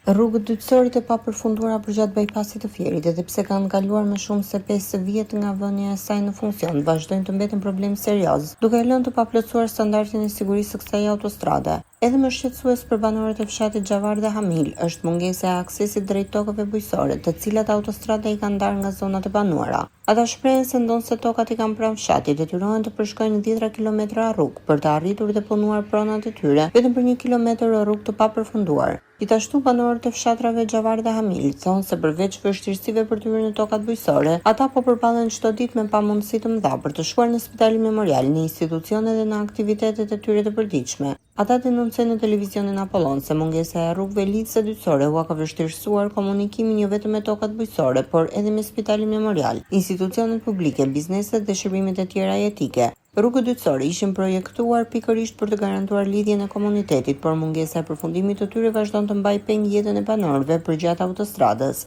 Rrugët dytësore të papërfunduara përgjatë bypassit të Fierit, edhe pse kanë kaluar më shumë se 5 vjet nga vënia e saj në funksion, vazhdojnë të mbeten problem serioz, duke e lënë të paplotësuar standardin e sigurisë së kësaj autostrade. Edhe më shqetësues për banorët e fshatit Zhavar dhe Hamil është mungesa e aksesit drejt tokave bujqësore, të cilat autostrada i ka ndarë nga zonat e banuara. Ata shprehen se ndonëse tokat i kanë pranë fshatit, detyrohen të përshkojnë dhjetëra kilometra rrugë për të arritur dhe punuar pronat e tyre vetëm për një kilometër rrugë të papërfunduar. Gjithashtu, banorët e fshatrave Zhavar dhe Hamil thonë se përveç vështirësive për të hyrë në tokat bujqësore, ata po përballen çdo ditë me pamundësi të mëdha për të shkuar në Spitalin Memorial, në institucione dhe në aktivitetet e tyre të përditshme. Ata denoncojnë në televizionin Apollon se mungesa e rrugëve lidhëse dytësore ua ka vështirësuar komunikimin jo vetëm me tokat bujqësore, por edhe me Spitalin Memorial, institucionet publike, bizneset dhe shërbimet e tjera jetike. Rrugët dytësore ishin projektuar pikërisht për të garantuar lidhjen e komunitetit, por mungesa e përfundimit të tyre vazhdon të mbajë peng jetën e banorëve përgjatë autostradës.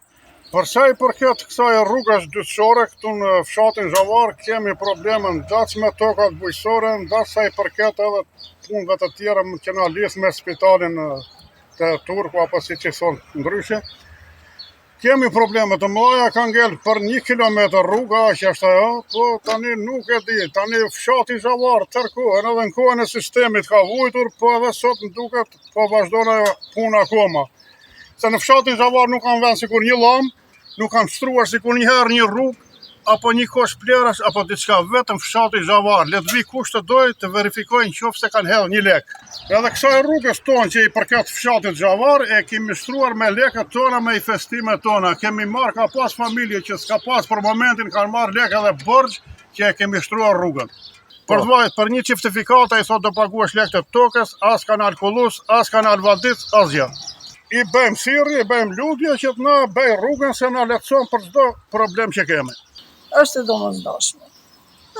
Për sa i përket kësaj rrugës dytësore këtu në fshatin Zhavar kemi probleme ndac me tokat bujqësore, ndac sa i përket edhe punëve të tjera që na lidh me spitalin te Turku apo siç i thonë ndryshe. Kemi probleme të mëdha, ka ngel për një kilometër rruga, që është ajo, po tani nuk e di, tani fshati Zhavar tërë kohën, edhe në kohën e sistemit ka vujtur, po edhe sot më duket, po vazhdon ajo punë akoma. Se në fshatin Zhavar nuk kanë vënë sikur një llambë, nuk kanë shtruar sikur një herë një rrugë, apo një kosh plehrash, apo diçka, vetëm fshati Zhavar, le të vi kush të dojë të verifikojnë në qoftë se kanë hedhë një lek. Edhe kësaj rrugës tonë që i përket fshatit Zhavar, e kemi shtruar me lekët tona, me investimet tona. Kemi marrë, ka pas familje që s'ka pas për momentin, kanë marrë lekë edhe borxh që e kemi shtruar rrugën. Për të vajt, për një certifikata i thot do paguash lekët e tokës, as kanal kullues, as kanal vaditës, asgjë. I bëjmë thirrje, i bëjmë lutje që të na bëj rrugën se na lehtëson për çdo problem që kemi. Është e domosdoshme.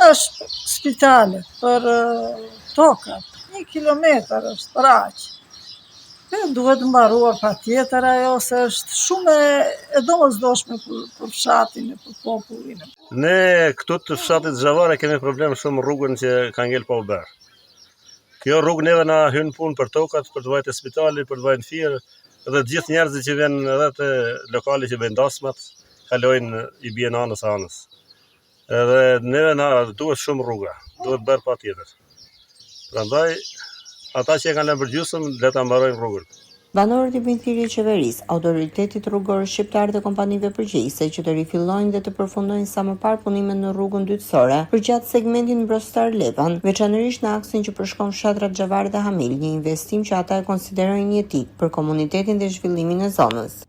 Është spitalet për tokat, një kilometër është për aq. E duhet mbaruar patjetër ajo se është shumë e domosdoshme për, për fshatin e për popullin. Ne këtu të fshatit Zhavar e kemi problem shumë rrugën që ka ngel pa u bërë. Kjo rrugë neve na hyn punë për tokat, për të vajtë te spitali, për të vajtë në Fier, dhe të gjithë njerëzit që vjen edhe te lokali që bëjnë dasmat, kalojnë i bien anës anës. Edhe neve na duhet shumë rruga, duhet bërë patjetër. Prandaj ata që e kanë lënë për gjysmë, le ta mbarojnë rrugën. Banorët i bëjnë thirrje qeverisë, Autoritetit Rrugor Shqiptar dhe kompanive përgjegjëse që të rifillojnë dhe të përfundojnë sa më parë punimet në rrugën dytësore përgjatë segmentit Mbrostar-Levan, veçanërisht në aksin që përshkon fshatrat Zhavar dhe Hamil, një investim që ata e konsiderojnë jetik për komunitetin dhe zhvillimin e zonës.